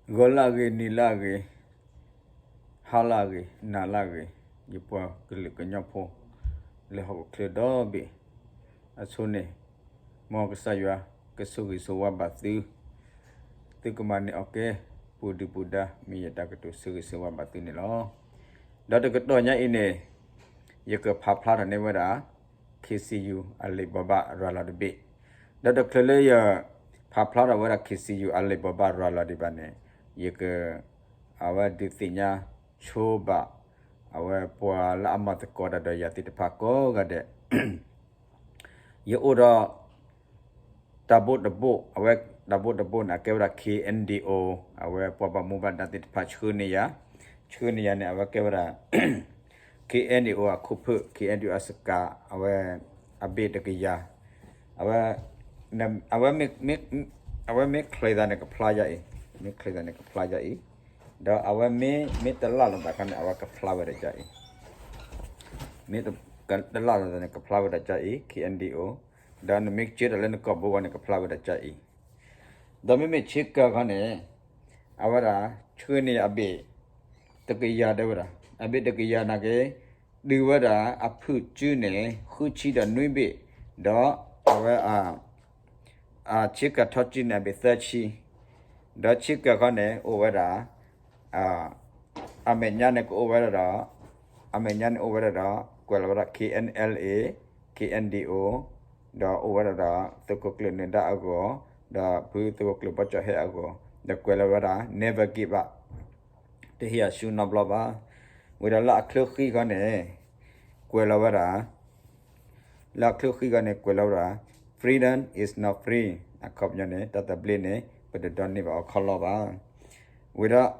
ဂီၤလၢအဂ့ၤ, နံၤလၢအဂ့ၤ, ဟါလၢအဂ့ၤ, နၤလၢအဂ့ၤ, ယပှၤကလုာ်ကညီဖိ လၢဟီၣ်ခိၣ်ချၢဒီဘ့ၣ်အဆိန့ၣ်, မ်ကစၢ်ယွၤကဆိၣ်ဂ့ၤဆိၣ်ဝါဘၣ်သု, သုကမၤန့ၢ်အီၣ်ကဲ ပူၤဒုၣ်ပူၤဒါ မ့ၢ်ယတၢ်ကတိၤဆိၣ်ဂ့ၤဆိၣ်ဝါဘၣ်သုန့ၣ်လီၤ. ဒီးတကတီၢ်ညါအံၤန့ၣ် ယကဖးဖျါထီၣ်န့ၢ်ဝဲဒၣ် ခ့ၣ်စံယူၣ် အလံာ်ဘိးဘၣ်ရၤလီၤတဘ့ၣ်, ဒီးတချုးလၢယဖးဖျါထီၣ်ဝဲဒၣ် ခ့ၣ်စံယူၣ် အလံာ်ဘိးဘၣ်ရၤလီၤဒံးဘၣ်န့ၣ်, ယက အဝဲဒုးသ့ၣ်ညါဆိဘၣ် အဝဲပှၤလၢအမၤသကိးတၢ်ဒီးယၤသ့ၣ်တဖၣ်ကိးဂၤဒဲး ယအိၣ်ဒီး တၢ်ဘိတဘိ, အဝဲတၢ်ဘိတဘိန့ၣ် အကဲဝဲဒၣ် ခ့ၣ်အဲၣ်ဒံၣ်အိၣ်, အဝဲပှၤဘၣ်မူဘၣ်ဒါသ့ၣ်တဖၣ်ဆှၢန့ၢ်ယၤ, ဆှၢန့ၢ်ယၤန့ၣ် အဝဲကဲဝဲဒၣ် ခ့ၣ်အဲၣ်ဒံၣ်အိၣ် အခိၣ်ဖၢၣ်, ခ့ၣ်အဲၣ်ဒံၣ်အိၣ်အစကၤ, အဝဲအဘ့ၣ်တကယၤ, အဝဲ အဝဲမ့ၢ် အဝဲမ့ၢ်ချ့သးန့ၣ် ကဖျါယၤအံၤ, မ့ၢ်ချ့သးန့ၣ် ကဖျါယၤအံၤ, ဒီးအဝဲမ့ၢ် မ့ၢ်တလၢ်လိာ်သးခီန့ၣ် အဝဲကဖျါဝဲဒၣ်ယၤအံၤ, မ့ၢ်တလၢ်လိာ်သးန့ၣ် ကဖျါဝဲဒၣ်ယၤအံၤ ခ့ၣ်အဲၣ်ဒံၣ်အိၣ်, ဒီးနမ့ၢ်ကၢထီၣ်လၢနကိာ်ဘိဂီၢ်န့ၣ် ကဖျါဝဲဒၣ်ယၤအံၤ, ဒီးမ့မ့ၢ်ဆ့ကၤခီန့ၣ် အဝဲဒၣ် ဆှၢန့ၢ်ယၤအဘ့ၣ်တကယၤဒဲဝဲဒၣ်, အဘ့ၣ်တကယၤနာ်က့ တုၤဝဲဒၣ်အဖုၣ်စုန့ၣ် ဃုဆံဒီးနွံဘ့ၣ်, ဒီးအဝဲ ဆ့ကၤထီစုန့ၣ် အဘ့ၣ်သၢဆံ, ဒီးဆ့ကၤခီန့ၣ် အိၣ်ဝဲဒၣ် အမဲာ်ညါန့ၣ်ကအိၣ်ဝဲဒၣ်ဒီး, အမဲာ်ညါန့ၣ်အိၣ်ဝဲဒၣ်ဒီး ကွဲးလီၤဝဲဒၣ် ခ့ၣ်အဲၣ်လ်အ့, ခ့ၣ်အဲၣ်ဒံၣ်အိၣ်, ဒီးအိၣ်ဝဲဒၣ်ဒီး သုးခိၣ်ကျၢၢ်နၢၤဒါအဂီၢ်, ဒီးဖုသုးခိၣ်ကျၢၢ်ဘီကၠီၣ်ဟဲအဂီၢ်, ဒီးကွဲးလီၤဝဲဒၣ် never give up, တဟ့ၣ်အဆူၣ်နီတဘျီဘၣ်. ဝံၤဒီးလၢအချၢဃံခီန့ၣ် ကွဲးလီၤဝဲဒၣ် လၢအချၢဃံခီန့ၣ် ကွဲးလီၤဝဲဒၣ် freedom is not free, အခီပညီန့ၣ် တၢ်သဘျ့န့ၣ် ပတဒိးန့ၢ်ဘၣ်အီၤခီလီၤဘၣ်. ဝံၤ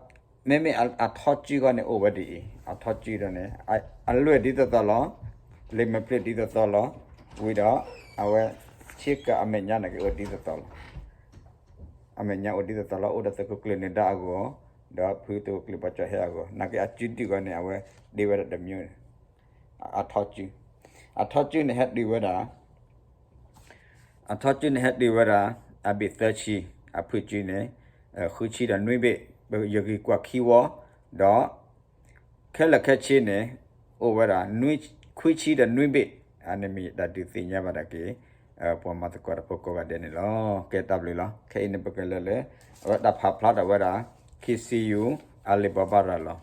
ဒီး မ့မ့ၢ်အထီစုခီန့ၣ် အိၣ်ဝဲဒ်အံၤ, အထီစုဒီးန့ၣ် အလွဲၢ်ဒ်သိးသိးလီၤ, လံာ်မဲာ်ဖျၢၣ်ဒ်သိးသိးလီၤ, ဝံၤဒီး အဝဲ ဆ့ကၤအမဲာ်ညါန့ၣ်က့ၤအိၣ်ဒ်သိးသိးလီၤ, အမဲာ်ညါအိၣ်ဒ်သိးသိးလီၤ, အိၣ်ဒီးသုးခိၣ်ကျၢၢ်နၢၤဒါအဂီၢ်, ဒီးဖုသုးခိၣ်ကျၢၢ်ဘီကၠီၣ်ဟဲအဂီၢ်, နာ်က့အစုဒုၣ်ခီန့ၣ် အဝဲဒ့ဝဲဒၣ်တမံၤ, အထီစု, အထီစုန့ၣ်ဟဲဒုးဝဲဒၣ် အထီစုန့ၣ်ဟဲဒုးဝဲဒၣ် အဘ့ၣ်သၢဆံ, အဖုၣ်စုန့ၣ် ဃုဆံဒီးနွံဘ့ၣ်, ယဂံၢ်ကွၢ်ခံဝီ, ဒီး ခဲလၢာ်ခဲဆ့န့ၣ် အိၣ်ဝဲဒၣ် ခွံဆံဒီးနွံဘ့ၣ်, အန့ၣ်မ့ၢ်တၢ်ဒုးသ့ၣ်ညါဘၣ်ဒၣ်က့ၤ ပှၤမၤသကိးတၢ်ဖိကိးဂၤဒဲးန့ၣ်လီၤ. ကဲတၢ်ဘျုးလီၤ. ခဲအံၤန့ၣ် ပကလဲၤလၢ အဝဲတၢ်ဖးဖျါထီၣ်ဝဲဒၣ် ခ့ၣ်စံယူၣ် အလံာ်ဘိးဘၣ်ရၤလီၤ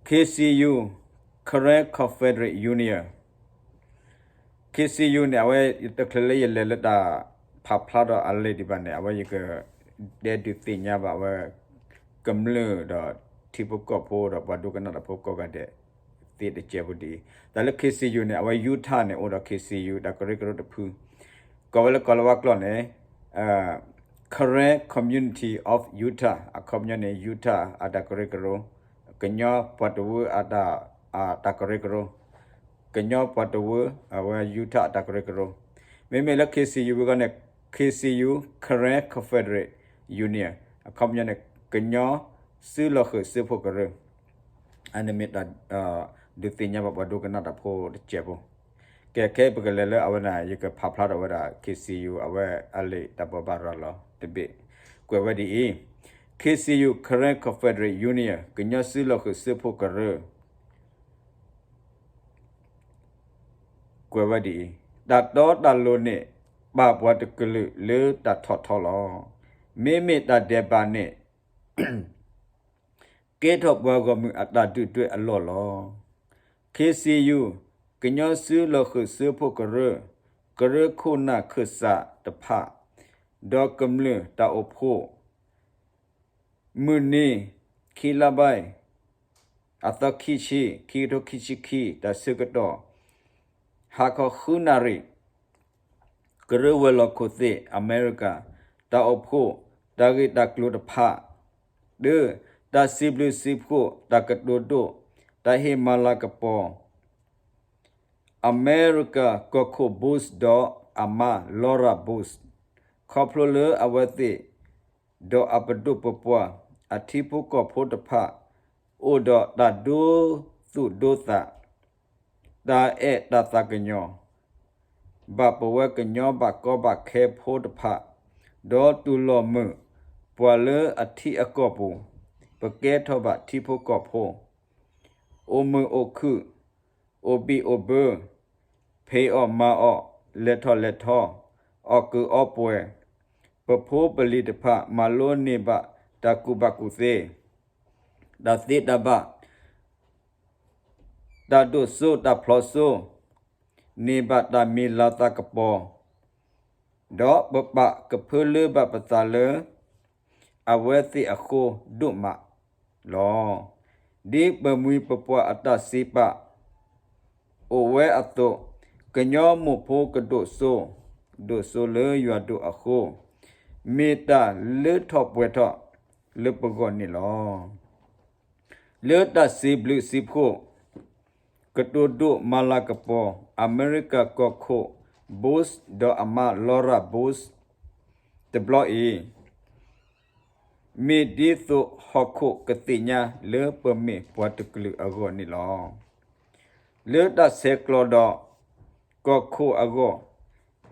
ခ့ၣ်စံယူၣ် Karen Confederate Union, ခ့ၣ်စံယူၣ်န့ၣ် အဝဲတချုးလၢယလဲၤလၢတၢ်ဖးဖျါထီၣ်အလံာ်ဒံးဘၣ်န့ၣ် အဝဲယက တဲဒုးသ့ၣ်ညါဘၣ်ဝဲ ကမျၢၢ်ဒီးထံဖိကီၢ်ဖိဒီးပှၤဒိကနၣ်တၢ်ဖိကိးဂၤဒဲး သ့တကဲးဖိဒ်အံၤ, တၢ်လၢခ့ၣ်စံယူၣ်န့ၣ် အဝဲ Utah န့ၣ် အိၣ်ဒီးခ့ၣ်စံယူၣ် တၢ်ကရၢကရိတဖု, ကိးဝဲလၢကိၤလၤဝါကျိာ်န့ၣ် Karen Community of Utah, အခီပညီန့ၣ် Utah အတၢ်ကရၢကရိ, ကညီပှၤတဝၢအတၢ်ကရၢကရိ, ကညီပှၤတဝၢ အဝဲ Utah အတၢ်ကရၢကရိ, မ့မ့ၢ်လၢ ခ့ၣ်စံယူၣ် ဝံၤခီန့ၣ် ခ့ၣ်စံယူၣ် Karen Confederate Union, အခီပညီန့ၣ် ကညီစုလီၢ်ဃုာ်စုဖိကရၢ, အန့ၣ်မ့ၢ်တၢ် ဒုးသ့ၣ်ညါဘၣ်ပှၤဒိကနၣ်တၢ်ဖိတကဲးဖိ, ကဲခဲအံၤပကလဲၤလၢအဝဲန့ၣ် ယကဖးဖျါထီၣ်ဝဲဒၣ် ခ့ၣ်စံယူၣ် အဝဲအလံာ်တၢ်ဘိးဘၣ်ရၤလီၤတဘ့ၣ်, ကွဲးဝဲဒ်အံၤ, ခ့ၣ်စံယူၣ် Karen Confederate Union, ကညီစုလီၢ်ဃုာ်စုဖိကရၢ ကွဲးဝဲဒ်အံၤ, တၢ်တီတၢ်လိၤန့ၣ် ပာ်ပှၤတကလုာ်လၢတၢ်ထီၣ်ထီလီၤ. မ့မ့ၢ်တၢ်ဒဲးဘးန့ၣ် ကဲထီၣ်ပှၤဂီၢ်မုၢ်အတၢ်ဒုၣ်ဒွဲၣ်အလီၢ်လီၤ. ခ့ၣ်စံယူၣ် ကညီစုလီၢ်ဃုာ်စုဖိကရၢ, ကရၢခိၣ်နၢ်ခၢၣ်စးတဖၣ်, ဒီးကမျၢၢ်တၢ်အိၣ်ဖှိၣ် မုၢ်နံၤ ခံလါဘၣ် အသီခံဆံ ခံကထိခံဆံခံ တၢ်ဆၢကတီၢ် ဟါခီဃုနၣ်ရံၣ် ကရၢဝဲၤလီၢ်ခိၣ်သ့ၣ် အမဲရကၤ တၢ်အိၣ်ဖှိၣ် တၢ်ဂ့ၢ်တၢ်ကျိၤတဖၣ်, တၢ်စံးဘျုးစံးဖှိၣ် တၢ်ကတိၤဒိၣ် တၢ်ဟ့ၣ်မၤလၤကပီၤ အမဲရကၤကီၢ်ခိၣ် Bush ဒီးအမါ Laura Bush ခီဖျိလၢအဝဲသ့ၣ် ဒီးအပဒိၣ်ပပှၢ် အထံဖိကီၢ်ဖိတဖၣ် အိၣ်ဒီးတၢ်ဒိသူၣ်ဒိသး တၢ်အဲၣ်တၢ်သးကညီၤ ဘၣ်ပဝဲကညီဘၣ်ကီဘၣ်ခဲဖိတဖၣ် ဒီးတူၢ်လိာ်မုာ်ပှၤလၢအထံအကီၢ်ပူၤ, ပကဲထီၣ်ဘၣ်ထံဖိကီၢ်ဖိ, အိၣ်မုာ်အိၣ်ခုၣ်, အိၣ်ဘံၣ်အိၣ်ဘၢ, ဖံးအီၣ်မၤအီၣ်, လဲၤထီၣ်လဲၤထီ, အီၣ်ကုာ်အီပှဲၤ, ပဖိပလံၤတဖၣ် မၤလိန့ၢ်ဘၣ်တၢ်ကူၣ်ဘၣ်ကူၣ်သ့, တၢ်သ့တၢ်ဘၣ်, တၢ်ဒိၣ်စိတၢ်ဖျိစိ, န့ၢ်ဘၣ်တၢ်မံၤလၤသးကပီၤ, ဒီးပပာ်ကဖၢလၢဘၣ်ပသးလၢအဝဲသ့ၣ်အဃိဒိၣ်မးလီၤ. ဒ်ပမှံၤပပှၢ်အတၢ်စံးပာ်အိၣ်ဝဲအသိး, ကညီမိၢ်ဖိကဒိၣ်စိ, ဒိၣ်စိလၢယွၤဒိၣ်အဃိ, မ့ၢ်တၢ်လၢထီၣ်ပှဲၤထီၣ်လၢပဂီၢ်န့ၣ်လီၤ. လၢတၢ်စံးဘျုးစံးဖှိၣ် ကတိၤဒိၣ်မၤလၤကပီၤ အမဲရကၤကီၢ်ခိၣ် Bush ဒီးအမါ Laura Bush တဘျီအံၤ, မ့ၢ်ဒ်သိးဟီၣ်ခိၣ်ကသ့ၣ်ညါလၢပမ့ၢ်ပှၤတကလုာ်အဂီၢ်န့ၣ်လီၤ. လၢတၢ်ဆဲးကျိးဒီးကီၢ်ခိၣ်အဂီၢ်,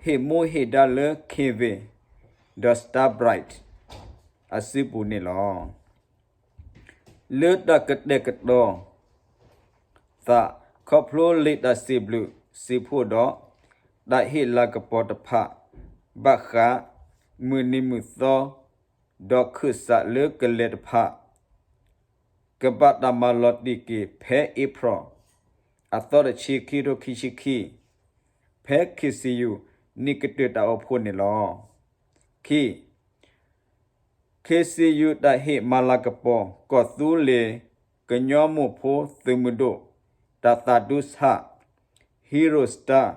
ဟ့ၣ်မူဟ့ၣ်ဒါလၢ Kevin ဒီး Starbright အစုပူၤန့ၣ်လီၤ. လၢတၢ်ကတဲာ်ကတီၤသး ခီဖျိလံာ်တၢ်စံးဘျုးစံးဖှိၣ်ဒီး တၢ်ဟ့ၣ်လၤကပီၤတဖၣ် ဘၣ်ဃးမုၢ်နံၤမုၢ်သီ ဒီးခၢၣ်စးလၢကလဲၤတဖၣ် ကဘၣ်တၢ်မၤလီၤတံၢ်က့ၤဖဲ April အသီတဆံ ခံထိခံဆံခံ ဖဲ K C U နံၣ်ကတၢၢ်တၢ်အိၣ်ဖှိၣ်န့ၣ်လီၤ. ခံ K C U တၢ်ဟ့ၣ်မၤလၤကပီၤ ကီၢ်သူလ့ၤကညီမိၢ်ဖိသုးမုၢ်ဒိၣ် တၢ်သးဒူဆၣ် Hero Star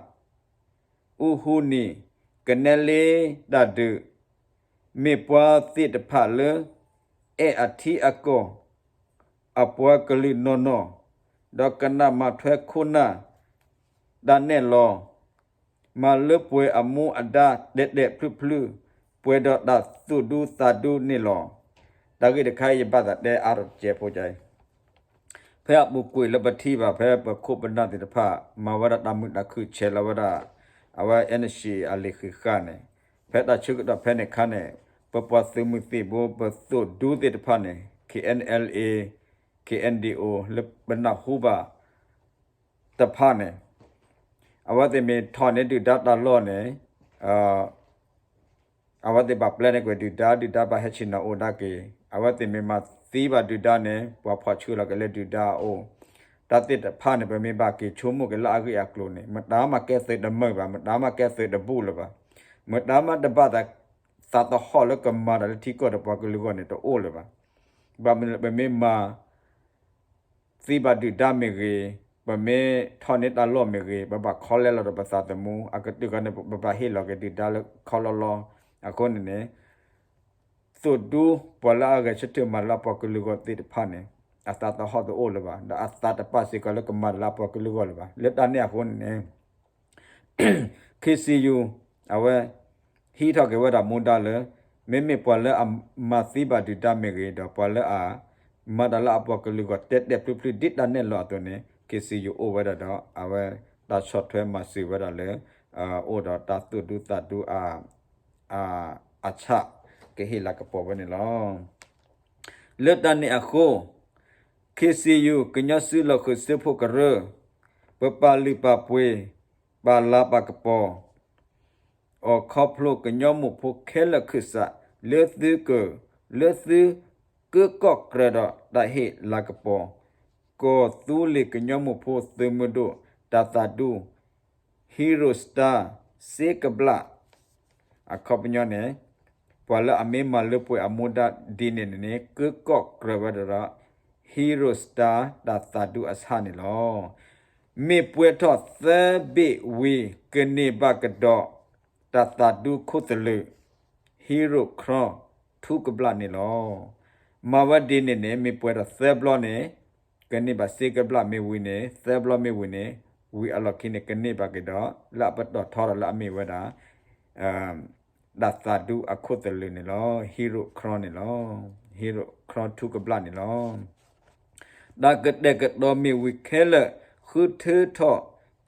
အူဟူနံၣ် ကနဲလ့တၢ်ဒုး မ့ၢ်ပှၤသ့ၣ်တဖၣ်လၢ အဲၣ်အထံအကီၢ် အပှၤကလုာ်နီၢ်နီၢ်, ဒီးကနၣ်မၤထွဲခိၣ်နၢ်တၢ်နဲၣ်လီၤ, မၤလၢပှဲၤအမူအဒါတဲာ်တဲာ်ဖျုးဖျုး, ပှဲၤဒီးတၢ်သူၣ်ဒူသးဒူန့ၣ်လီၤ. တၢ်ဂ့ၢ်တခါအံၤ ယဘၣ်သးတဲအါထီၣ်တကဲးဖိကါအံၤ, ဖဲအပူၤကွံာ်လၢပထံၣ်ဘၣ် ဖဲပခိၣ်ပနၢ်သ့ၣ်တဖၣ် မၤဝဲဒၣ်တၢ်မုာ်တၢ်ခုၣ် ဆဲးလီၤဝဲဒၣ် အဝဲ energy အလံာ်ဃံးဃာ်န့ၣ်, ဖဲတၢ်ဆၢကတီၢ်ဖဲန့ၣ်အခါန့ၣ် ပပှၤသုးမုၢ်သံၣ်ဘိ ပသိၣ်ဒူသ့ၣ်တဖၣ်န့ၣ် K N L A, K N D O လၢပနၢ်ဟူဘၣ်တဖၣ်န့ၣ် အဝဲသ့ၣ်မ့ၢ်ထီၣ်န့ၢ်ဒုၣ်ဒါတၢ်လီၢ်န့ၣ် အဝဲသ့ၣ်ဘၣ်ပျဲန့ၢ်ကွံာ်ဒုၣ်ဒါ, ဒုၣ်ဒါဘၣ်ဟဲဆ့ၣ်နီၤအိၣ်ဒါက့ၤ, အဝဲသ့ၣ်မ့ၢ်မၤသံဘၣ်ဒုၣ်ဒါန့ၣ် ပှၤဖီၣ်ဆှၢလီၤက့ၤလၢဒုၣ်ဒါအအိၣ်, တၢ်သ့ၣ်တဖၣ်န့ၣ် ပမ့ၢ်ဘၣ်က့ၤဆိကမိၣ်က့ၤလၢအဂ့ၢ်အကျိၤန့ၣ် မတၤမၤကဲသုးတမုာ်ဘၣ်, မတၤမၤကဲသုးတဘူၣ်လၢၤဘၣ်, မတၤမၤတဘၣ်သးသဟီၣ်လၢကမၤတၢ်လၢထံကီၢ်ဒီးပှၤကလုာ်အဂီၢ်န့ၣ် တအိၣ်လၢၤဘၣ်. ဘၣ်မနုၤလဲၣ် ပမ့ၢ်မၤ သံဘၣ်ဒုၣ်ဒါမ့ၢ်ဂ့ၤ, ပမ့ၢ်ထီၣ်န့ၢ်တၢ်လီၢ်မ့ၢ်ဂ့ၤ, ပဘၣ်ခီလဲလီၤဒီးပသးသမူ, အကတၢၢ်ဃီန့ၣ် ပဘၣ်ဟ့ၣ်လီၤက့ၤဒုၣ်ဒါလၢခီလီလီ, အဃိန့ၣ်န့ၣ် သိၣ်ဒူပှၤလၢအဂဲၤဆၢထၢၣ်မၤလၢအပှၤကလုာ်အဂီၢ်သ့ၣ်တဖၣ်န့ၣ် အသးသဟီၣ်တအိၣ်လၢၤဘၣ်, ဒီးအသးတပာ်စ့ၢ်ကီးလၢကမၤတၢ်လၢအပှၤကလုာ်အဂီၢ်လၢၤဘၣ်. လၢတၢ်န့ၣ်အဃိန့ၣ်န့ၣ် K C U အဝဲ ဟံးထီၣ်က့ၤဝဲဒၣ်မူဒါလၢ မ့မ့ၢ်ပှၤလၢအမၤသံဘၣ်ဒုၣ်ဒါမ့ၢ်ဂ့ၤ, ဒီးပှၤလၢအမၤတၢ်လၢအပှၤကလုာ်အဂီၢ်တဲာ်တဲာ်ဖျုးဖျုးဒ်တၢ်နဲၣ်လီၤအသိးန့ၣ် K C U အိၣ်ဝဲဒၣ်ဒီး အဝဲတၢ်ဆီၣ်ထွဲမၤစၢၤဝဲဒၣ်လၢ အိၣ်ဒီးတၢ်သူၣ်ဒူသးဒူ အဆၣ်ကဟ့ၣ်လၤကပီၤဝဲန့ၣ်လီၤ. လၢတၢ်န့ၣ်အဃိ K C U ကညီစုလီၢ်ဃုာ်စၢဖှိၣ်ကရၢ ပပာ်လုၢ်ပာ်ပှ့ၤ ပာ်လၤပာ်ကပီၤ အီၤခီဖျိကညီမိၢ်ဖိခဲလၢာ်ခၢၣ်စး လၢသုက လၢသုကၢကီၢ်ကြၢးဒီးတၢ်ဟ့ၣ်လၤကပီၤ ကီၢ်သူလ့ၤကညီမိၢ်ဖိသုးမုၢ်ဒိၣ်တၢ်သးဒူ Hero Star စ့ကဘျၣ် အခီပညီန့ၣ် ပှၤလၢအမ့ၢ်မၤလၢပှဲၤအမူဒါဒ်န့ၣ်န့ၣ်န့ၣ် ကၢကီၢ်ကြၢးဝဲဒၣ်ဒီး Hero Star တၢ်သးဒူအဆၣ်န့ၣ်လီၤ. မ့ၢ်ပှဲၤထီၣ်သၢဘ့ၣ်ဝံၤ ကန့ၢ်ဘၣ်ကဒီး တၢ်သးဒူခိၣ်သလုး Hero Crown ထူကဘျၣ်န့ၣ်လီၤ. မၤဝဲဒ်န့ၣ်န့ၣ် မ့ၢ်ပှဲၤထီၣ်သၢဘျီန့ၣ် ကန့ၢ်ဘၣ်စ့ကဘျၣ်မ့ၢ်ဝံၤန့ၣ် သၢဘျီမ့ၢ်ဝံၤန့ၣ် ဝံၤအလီၢ်ခံန့ၣ် ကန့ၢ်ဘၣ်က့ၤဒီး လၢအပတီၢ်ထီဒီးလၢအမ့ၢ်ဝဲဒၣ် တၢ်သးဒူအခိၣ်သလုးန့ၣ်လီၤ. Hero Crown န့ၣ်လီၤ. Hero Crown ထူကဘျၣ်န့ၣ်လီၤ. တၢ်ကတဲာ်ကတီၤမ့ၢ်ဝံၤခဲလၢာ် ဃုထၢထီၣ်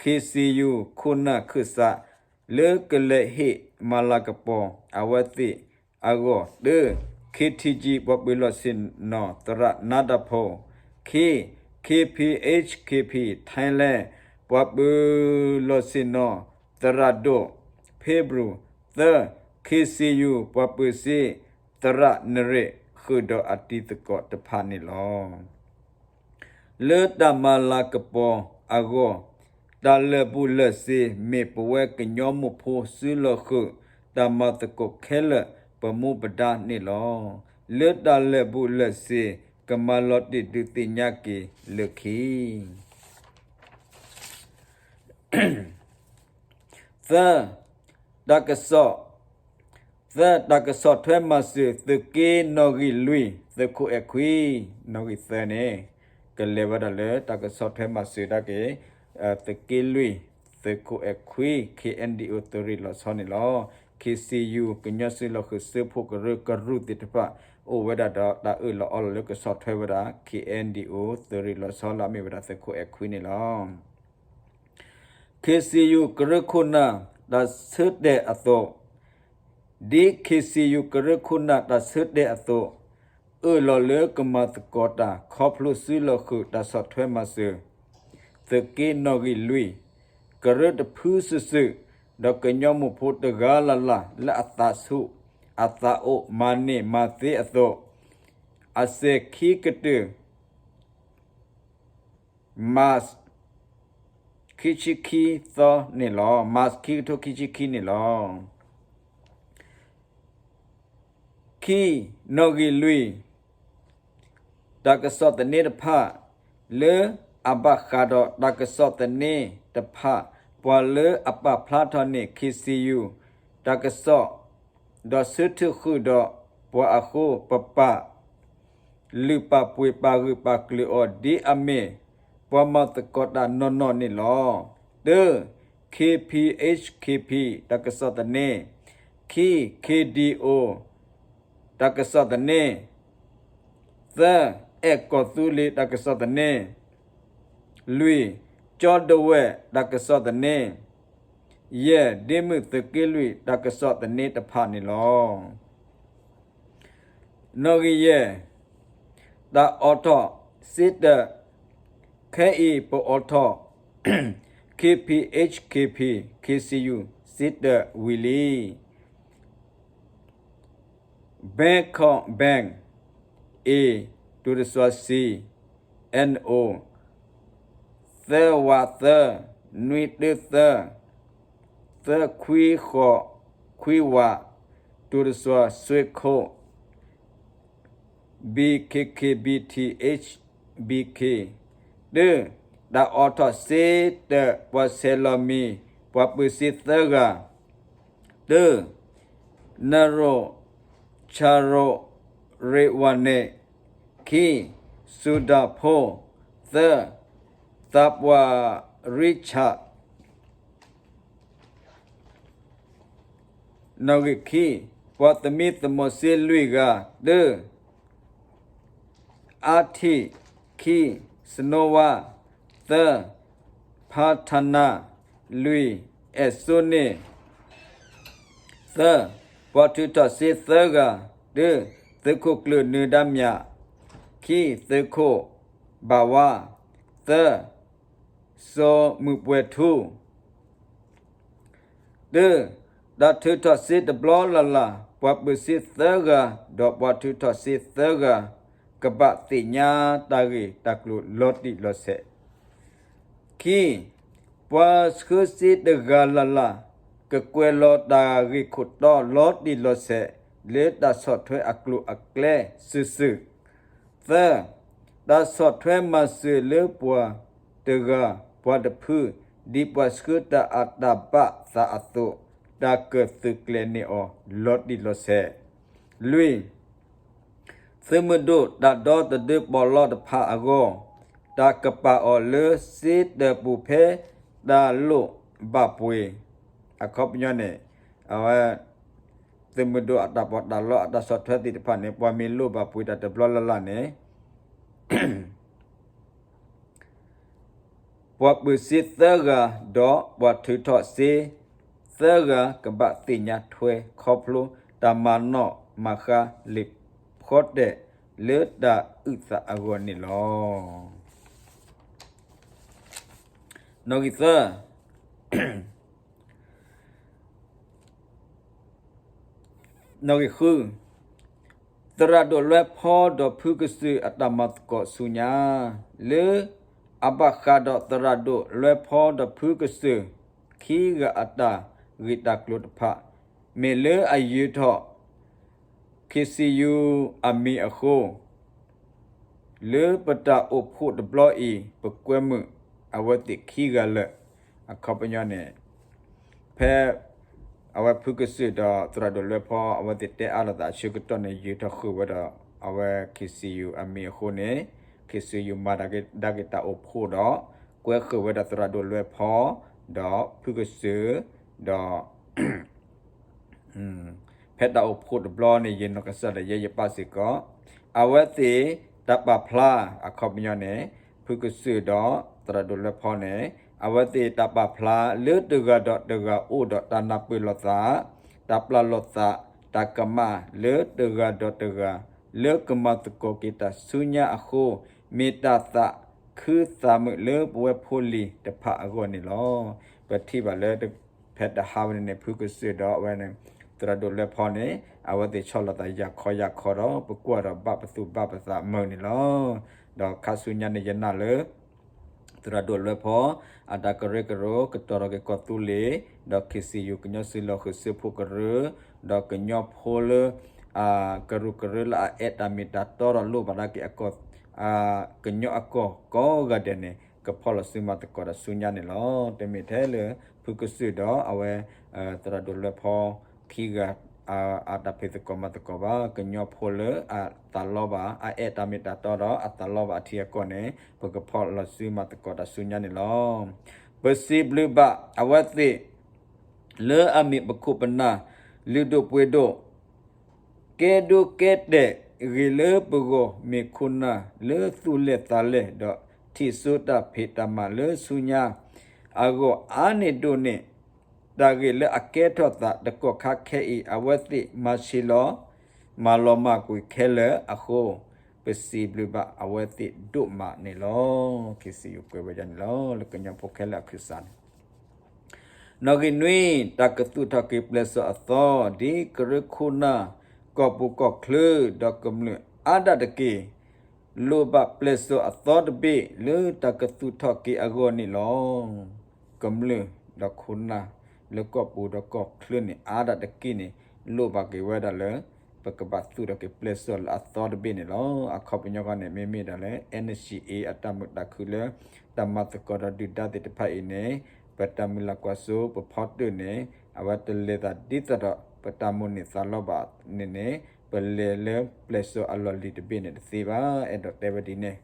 K C U ခိၣ်နၢ်ခၢၣ်စး လၢကလဲၤဟ့ၣ်မၤလၤကပီၤ အဝဲသ့ၣ် အဂီၢ်, တၢ, KTG ပှၤပၢၤလီၢ်ဆ့ၣ်နီၤ သရၣ်နါတၢ်ဖိ, ခံ, KPHKP Thailand ပှၤပၢၤလီၢ်ဆ့ၣ်နီၤ သရၣ်ဒိၣ် ဖ့ဘြူၤ, သၢ, KCU ပှၤပၢၤစ့ သရၣ်နရ့ၣ် ဃုာ်ဒီးအတံၤသကိးတဖၣ်န့ၣ်လီၤ. လၢတၢ်မၤလၤကပီၤအဂီၢ်, တၢ်လၢာ်ဘူၣ်လၢာ်စ့ၤ မ့ၢ်ပဝဲကညီမိၢ်ဖိစုလီၢ်ဃုာ် တၢ်မၤသကိးခဲလၢာ်ပမူပဒါန့ၣ်လီၤ. လၢတၢ်လၢာ်ဘူၣ်လၢာ်စ့ၤ ကမၤလီၤတံၢ်ဒုးသ့ၣ်ညါက့ၤလၢခံ သၢ, တၢ်ကစီၣ်, သၢ, တၢ်ကစီၣ်ထွဲမၤစၢၤ သုးက့နီၣ်ဂံၢ်လွံၢ် သုးခိၣ်အဲၣ်ခွံ, နီၣ်ဂံၢ်သၢန့ၣ် ကလဲၤဝဲဒၣ်လၢတၢ်ကစီၣ်ထွဲမၤစၢၤဒၣ်က့ၤ သုးက့လွံၢ် သုးခိၣ်အဲၣ်ခွံ KNDO သုးရ့ၣ်လီၤဆီန့ၣ်လီၤ. KCU ကညီစုလီၢ်ဃုာ် စၢဖှိၣ်ကရၢကရူၢ်သ့ၣ်တဖၣ် အိၣ်ဝဲဒၣ်ဒီးတၢ်အၢၣ်လီၤအီလီၤလၢကဆီၣ်ထွဲဝဲဒၣ် KNDO သုးရ့ၣ်လီၤဆီလၢအမ့ၢ်ဝဲဒၣ်သုးခိၣ်အဲၣ်ခွံန့ၣ်လီၤ. KCU ကရၢခိၣ်နၢ်တၢ်ဆၢတဲာ်အသိး, ဒ် KCU ကရၢခိၣ်နၢ်တၢ်ဆၢတဲာ်အသိး, အၢၣ်လီၤလၢကမၤသကိးတၢ် ခီဖျိစုလီၢ်ဃုာ်တၢ်ဆီၣ်ထွဲမၤစၢၤ သုးက့နီၣ်ဂံၢ်လွံၢ် ကရၢတဖုစုာ်စုာ်, ဒီးကညီမိၢ်ဖိတဂၤလၢ်လၢ် လၢအသးဆူၣ်အသးအိၣ်မၤန့ၢ်မၤသ့အသိး, အစဲၤခံကတၢၢ် March ခံဆံခံသီန့ၣ်လီၤ. March ခံကထိခံဆံခံန့ၣ်လီၤ. ခံ, နီၣ်ဂံၢ်လွံၢ် တၢ်ကစီၣ်သန့တဖၣ် လၢအဘၣ်ဃးဒီးတၢ်ကစီၣ်သန့တဖၣ် ပှၤလၢအပာ်ဖျါထီၣ်န့ၢ် KCU တၢ်ကစီၣ် ဒီးဆၢထၢၣ်ဃုာ်ဒီးပှၤအဃိ ပပာ်လုၢ်ပာ်ပှ့ၤပာ်ဂၢၢ်ပာ်ကျၢၤအီၤဒ်အမ့ၢ် ပှၤမၤသကိးတၢ်နီၢ်နီၢ်န့ၣ်လီၤ. တၢ, KPHKP တၢ်ကစီၣ်သန့, ခံ, KDO တၢ်ကစီၣ်သန့, သၢ, အဲၣ်ကီၢ်သူလ့ၤတၢ်ကစီၣ်သန့, လွံၢ်, ကၠီဒဝဲၢ်တၢ်ကစီၣ်သန့, ယဲၢ်, ဒ့မုၣ်သုးက့လွံၢ်တၢ်ကစီၣ်သန့တဖၣ်န့ၣ်လီၤ. နီၣ်ဂံၢ်ယဲၢ်, တၢ်အိးထီၣ်စ့တၢး, ခဲအံၤပအိးထီၣ် KPHKP KCU စ့တၢးဝံၤလံ. Bangkok Bank, A, တုၤတစွၤ C, N O, သၢဝးသၢ, နွံတၢသၢ, သၢခွံဃိးခွံဝး, တုၤတစွၤ စွ့ခိၣ် B K K B T H B K, တၢ, တၢ်အိးထီၣ်စ့တၢး ပှၤဆဲးလီၤမံၤ ပှၤပၢၤစ့သၢဂၤ, တၢ, နရိၣ် ချၣ်ရိၣ် ရ့ဝါန့ၣ်, ခံ, စူၤဒၤဖိ, သၢ, သးပှၢ်ရံဆၣ် နီၣ်ဂံၢ်ခံ, ပှၤသမံသမိးစ့လွံၢ်ဂၤ, တၢ, အါထံၣ်, ခံ, စနိဝါ, သၢ, ဖါထနါ, လွံၢ်, အဲၣ်စိန့ၣ်, သၢ, ပှၤထုးထီၣ်စ့သၢဂၤ, တၢ, သုးခိၣ်ကျၢၢ်နၢၤဒါမြ, ခံ, သုးခိၣ်ဘၣ်ဝါ, သၢ, စီၤမုၢ်ပှဲၤထူ တၢ, တၢ်ထုးထီၣ်စ့တဘျီလၢ်လၢ် ပှၤပၢၤစ့သၢဂၤ ဒီးပှၤထုးထီၣ်စ့သၢဂၤ ကဘၣ်သ့ၣ်ညါတၢ်ဂ့ၢ်တၢ်ကျိၤလီၤတံၢ်လီၤဆဲး, ခံ, ပှၤဆှၢစ့တဂၤလၢ်လၢ် ကကွဲးလီၤတၢ်ဂ့ၢ်ခိၣ်တီလီၤတံၢ်လီၤဆဲး လၢတၢ်ဆီၣ်ထွဲအကျိၤအကျဲစုာ်စုာ်, သၢ, တၢ်ဆီၣ်ထွဲမၤစၢၤလၢပှၤတဂၤပှၤတဖု ဒ်ပှၤဆှၢတၢ်အတၢ်ဘၣ်သးအသိး တၢ်ကသုးကျဲၤန့ၢ်အီၤလီၤတံၢ်လီၤဆဲး, လွံၢ်, သုးမုၢ်ဒိၣ်တၢ်ဒီသဒၢပီးလီတဖၣ်အဂီၢ် တၢ်ကပာ်အီၤလၢစ့တၢးပူၤဖဲတၢ်လိၣ်ဘၣ်ပှ့ၤ, အခီပညီန့ၣ် အဝဲ သုးမုၢ်ဒိၣ်အတၢ်ပီးတၢ်လီအတၢ်ဆီၣ်ထွဲသ့ၣ်တဖၣ်န့ၣ် ပှၤမ့ၢ်လိၣ်ဘၣ်ပှ့ၤတၢ်တဘျီလၢ်လၢ်န့ၣ် ပှၤပၢၤစ့သၢဂၤ ဒီးပှၤထုးထီၣ်စ့သၢဂၤ ကဘၣ်သ့ၣ်ညါထွဲခီဖျိတၢ်မၤနီၣ် မၤဃါလံာ်ဖီတဲာ်လၢတၢ်အုၣ်သးအဂီၢ်န့ၣ်လီၤ. နီၣ်ဂံၢ်သၢ နီၣ်ဂံၢ်ဃု, သရၣ်ဒိၣ်လွဲဖီဒီးဖုကစၢၢ်အတၢ်မၤသကိးဆူညါ, လၢအဘၣ်ဃးဒီးသရၣ်ဒိၣ်လွဲဖီဒီးဖုကစၢၢ်ခံဂၤအတၢ်ဂ့ၢ်တၢ်ကျိၤတဖၣ်, မ့ၢ်လၢအယၢၤထီၣ် KCU အမံၤအဃိ လၢပတၢ်အိၣ်ဖှိၣ်တဘျီအံၤ ပကွဲမုာ်အဝဲသ့ၣ်ခံဂၤလၢာ် အခီပညီန့ၣ် ဖဲအဝဲဖုကစၢၢ်ဒီးသရၣ်ဒိၣ်လွဲဖီ အဝဲသ့ၣ်တဲအါလိာ်သးအဆၢကတီၢ်န့ၣ် ယၢၤထီၣ်ဃုာ်ဝဲဒီးအဝဲ KCU အမံၤအဃိန့ၣ် KCU မၤတၢ်က့ၤတၢ်အိၣ်ဖှိၣ်ဒီး ကွဲဃုာ်ဝဲဒီးသရၣ်ဒိၣ်လွဲဖီ ဒီးဖုကစၢၢ် ဒီး ဖဲတၢ်အိၣ်ဖှိၣ်တဘျီန့ၣ် ယနီၢ်ကစၢ်ဒၣ်ယဲယပၢ်စ့ၢ်ကီး အဝဲသ့ၣ်တၢ်ပာ်ဖျါ အခီပညီန့ၣ် ဖုကစၢၢ်ဒီးသရၣ်ဒိၣ်လွဲဖီန့ၣ် အဝဲသ့ၣ်တၢ်ပာ်ဖျါလၢတဂၤဒီးတဂၤအိၣ်ဒီးတၢ်နၢ်ပၢၢ်လိာ်သး, တၢ်ပျၢ်လိာ်သး, တၢ်ကမၣ်လၢတဂၤဒီးတဂၤ လၢကမၤသကိးက့ၤတၢ်ဆူညါအဃိ မ့ၢ်တၢ်သးခုသးမုာ်လၢပဝဲဖိလံၤတဖၣ်အဂီၢ်န့ၣ်လီၤ. ပထံၣ်ဘၣ်လၢ ဖဲတဟါဝဲန့ၣ်န့ၣ် ဖုကစၢၢ်ဒီးအဝဲန့ၣ် သရၣ်ဒိၣ်လွဲဖီန့ၣ် အဝဲသ့ၣ်ဆီၣ်လီၤသးယၢ်ခီယၢ်ခီဒီး ပကွၢ်ဒီးဘၣ်ပသူၣ်ဘၣ်ပသးမုာ်န့ၣ်လီၤ. ဒီးခါဆူညါန့ၣ်ယနာ်လၢ သရၣ်ဒိၣ်လွဲဖီ အတၢ်ကရၢကရိ ကတီၤထီၣ်က့ၤကီၢ်သူလ့ၤ ဒီး KCU ကညီစုလီၢ်ဃုာ်စုဖှိၣ်ကရၢ ဒီးကညီဖိလၢ ကရူၢ်ကရၢလၢအအဲၣ်တၢ်မ့ၢ်တၢ်တီဒီးလိၣ်ဘၣ်ဒၣ်က့ၤအကီၢ် ကညီအကီၢ်ကိးဂၤဒဲးန့ၣ် ကဖီၣ်လီၤစုမၤသကိးတၢ်ဆူညါန့ၣ်လီၤ. တမ့ၢ်ထဲလၢ ဖုကစၢၢ်ဒီးအဝဲ သရၣ်ဒိၣ်လွဲဖီ ခံဂၤ အတၢ်ဖံးသကိးမၤသကိးဘၣ် ကညီဖိလၢအသးလီဘၣ် အအဲၣ်တၢ်မ့ၢ်တၢ်တီဒီးအသးလီဘၣ်အထံအကီၢ်န့ၣ် ပကဖီၣ်လီၤစုမၤသကိးတၢ်ဆူညါန့ၣ်လီၤ. ပစံးဘျုးဘၣ်အဝဲသ့ၣ် လၢအမ့ၢ်ပခိၣ်ပနၢ် လုၢ်ဒိၣ်ပှ့ၤဒိၣ် ကဲဒိကဲတဲာ်ဂ့ၤလၢပဂီၢ် မ့ၢ်ခိၣ်နၢ်လၢသူၣ်လဲၢ်သးလဲၢ်ဒီး ထံၣ်စိတၢ်ဖံးတၢ်မၤလၢဆူညါအဂီၢ် အါန့ၢ်ဒိၣ်န့ၢ် တၢ်ဂ့ၢ်လၢအကဲထီၣ်သးတကီၢ်ခါခဲအံၤ အဝဲသ့ၣ်မၤဆံးလီၤ မၤလီၤမၢ်ကွံာ်ခဲလၢာ်အဃိ ပစံးဘျုးဘၣ်အဝဲသ့ၣ်ဒိၣ်မးန့ၣ်လီၤ. က့ၤစံးယိၤကွဲးဝဲဒၣ်န့ၣ်လီၤ. လၢကညီဖိခဲလၢာ်အခၢၣ်စးန့ၣ် နီၣ်ဂံၢ်နွံ တၢ်ကသူၣ်ထီၣ်က့ၤပျဲၢ်စီၤအသီ ဒ်ကရၢခိၣ်နၢ် ကီၢ်ပူၤကီၢ်ချၢ ဒီးကမျၢၢ်အါဒၣ်တက့ၢ်. လိၣ်ဘၣ်ပျဲၢ်စီၤအသီတဘ့ၣ် လၢတၢ်ကသူၣ်ထီၣ်က့ၤအဂီၢ်န့ၣ်လီၤ. ကမျၢၢ်ဒီးခိၣ်နၢ် လၢကီၢ်ပူၤဒီးကီၢ်ချၢန့ၣ် အါဒၣ်တက့ၢ်န့ၣ် လိၣ်ဘၣ်က့ၤဝဲဒၣ်လၢ ပကဘၣ်သူၣ်ထီၣ်က့ၤပျဲၢ်စီၤလၢအသီတဘ့ၣ်န့ၣ်လီၤ. အခီပညီဃီန့ၣ် မ့မ့ၢ်ဒၣ်လၢ NCA အတၢ်မုာ်တၢ်ခုၣ်လၢ တၢ်မၤသကိးဒီးဒုၣ်ဒါသ့ၣ်တဖၣ်အံၤန့ၣ် ပတၢ်မုၢ်လၢ်ကွၢ်စိ ပဖီတၢၣ်န့ၣ် အဝဲတလဲၤသးဒ်သိးဒီး ပတၢ်မိၣ်န့ၢ်သးလီဘၣ်န့ၣ်န့ၣ် ပလဲၤလၢပျဲၢ်စီၤအလီၢ်လံၤတဘ့ၣ်န့ၣ်တသ့ဘၣ်. အဲၣ်ဒိးတဲဝဲဒ်န့ၣ်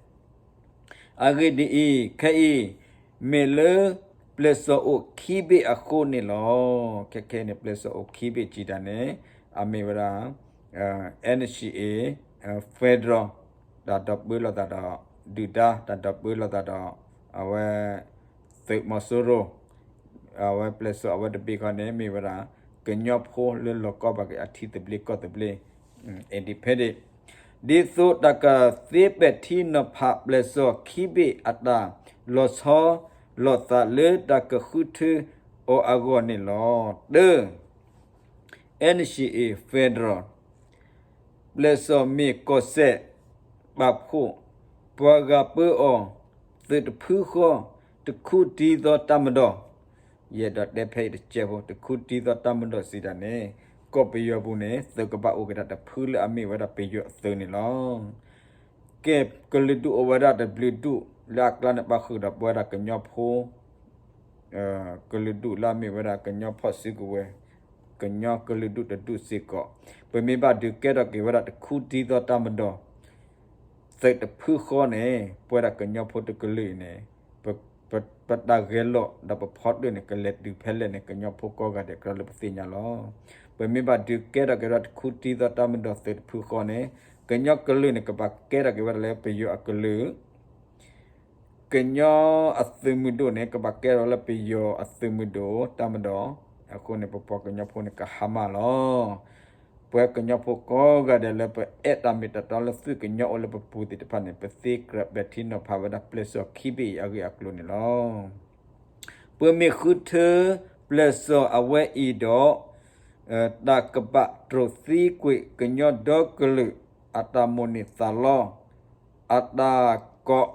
အဂ့ၢ်ဒ်အံၤ, ခဲအံၤ မ့ၢ်လၢပျဲၢ်စီၤအိၣ်ခံဘ့ၣ်အဃိန့ၣ်လီၤ. ခဲခဲအံၤန့ၣ် ပျဲၢ်စီၤအိၣ်ခံဘ့ၣ်စံးတၢ်န့ၣ် အမ့ၢ်ဝဲဒၣ် NCA Federal တၢ်ဒီပုၢ်ဝဲၢ်လိာ်သးဒီး ဒုၣ်ဒါ တၢ်ဒီပုၢ်ဝဲၢ်လိာ်သးဒီး အဝဲ သုးမီၤစိရိၤ အဝဲပျဲၢ်စီၤအဝဲတဘ့ၣ်ခီန့ၣ် မ့ၢ်ဝဲဒၣ် ကညီဖိလၢလီၤကီဘၣ်က့ၤအထံသဘျ့ကီၢ်သဘျ့ independent ဒ်သိးတၢ်ကသ့ပဲာ်ထံနီၤဖးပျဲၢ်စီၤခံဘ့ၣ်အတၢ်လီၤဆီလိာ်သးလၢတၢ်ကဃုထၢအီၤအဂီၢ်န့ၣ်လီၤ. တၢ NCA Federal ပျဲၢ်စီၤမ့ၢ်ကီၢ်စဲၣ် ပာ်ဖှိၣ် ပှၤဂၤပၢအီၤ သုးတဖုဃီ တခူတံၤသီတၢ်မဒီး ယအဲၣ်ဒိးတဲဖဲအံၤတကဲးဖိ တခူတံၤသီတၢ်မဒီးစံးတၢ်န့ၣ် ကီၢ်ပယီၤပူၤန့ၣ် သုးကဘၣ်အိၣ်က့ၤဒၣ်တဖုလၢအမ့ၢ်ဝဲဒၣ်ပယီၤအသုးန့ၣ်လီၤ. ကဲ ကလုာ်ဒူၣ်အိၣ်ဝဲဒၣ်တဘျုးဒူၣ် လၢအကျါန့ၣ် ပာ်ဃုာ်ဒီးပဝဲဒၣ်ကညီဖိ ကလုာ်ဒူၣ်လၢအမ့ၢ်ဝဲဒၣ်ကညီဖီၣ်စုကဝဲၤ ကညီကလုာ်ဒူၣ်တဒူၣ်စ့ၢ်ကီး ပမ့ၢ်ဘၣ်ဒုးကဲထီၣ်က့ၤဝဲဒၣ်တခူတံၤသီတၢ်မဒီး သုးတဖုဃီန့ၣ် ပဝဲဒၣ်ကညီဖိတကလုာ်အံၤန့ၣ် ပတၢ်ဂဲၤလိာ်ဒီးပဖီတၢၣ်န့ၣ် ကလဲၤတုၤဖဲလဲၣ်န့ၣ် ကညီဖိကိးဂၤဒဲးကြၢးလၢပသ့ၣ်ညါလီၤ. ပမ့ၢ်ဘၣ်ဒုးကဲထီၣ်က့ၤဝဲဒၣ်တခူတံၤသီတၢ်မဒီးသုးတဖုဃီန့ၣ် ကညီကလုာ်န့ၣ် ကဘၣ်ကဲထီၣ်က့ၤဝဲဒၣ်လၢပယီၤအကလုာ် ကညီအသုးမုၢ်ဒိၣ်န့ၣ် ကဘၣ်ကဲထီၣ်လၢပယီၤအသုးမုၢ်ဒိၣ်တၢ်မဒီး အဃိန့ၣ် ပပှၤကညီဖိန့ၣ် ကဟါမၢ်လီၤ. ပဝဲကညီဖိကိးဂၤဒဲးလၢပအဲၣ်တၢ်မ့ၢ်တၢ်တီလၢသုးကညီအိၣ်လၢပပူၤသ့ၣ်တဖၣ်န့ၣ် ပသ့ကြၢးပဲာ်ထံနီၤဖးဝဲဒၣ်ပျဲၢ်စီၣ်ခံဘ့ၣ်အံၤအဂ့ၢ်အကျိၤန့ၣ်လီၤ. ပမ့ၢ်ဃုထၢပျဲၢ်စီၣ်အဝဲအံၤဒီး တၢ်ကဘၣ်တြီသံကွံာ်ကညီဒီကလုာ်အတၢ်မိၣ်န့ၢ်သးလီ အတၢ်ကိး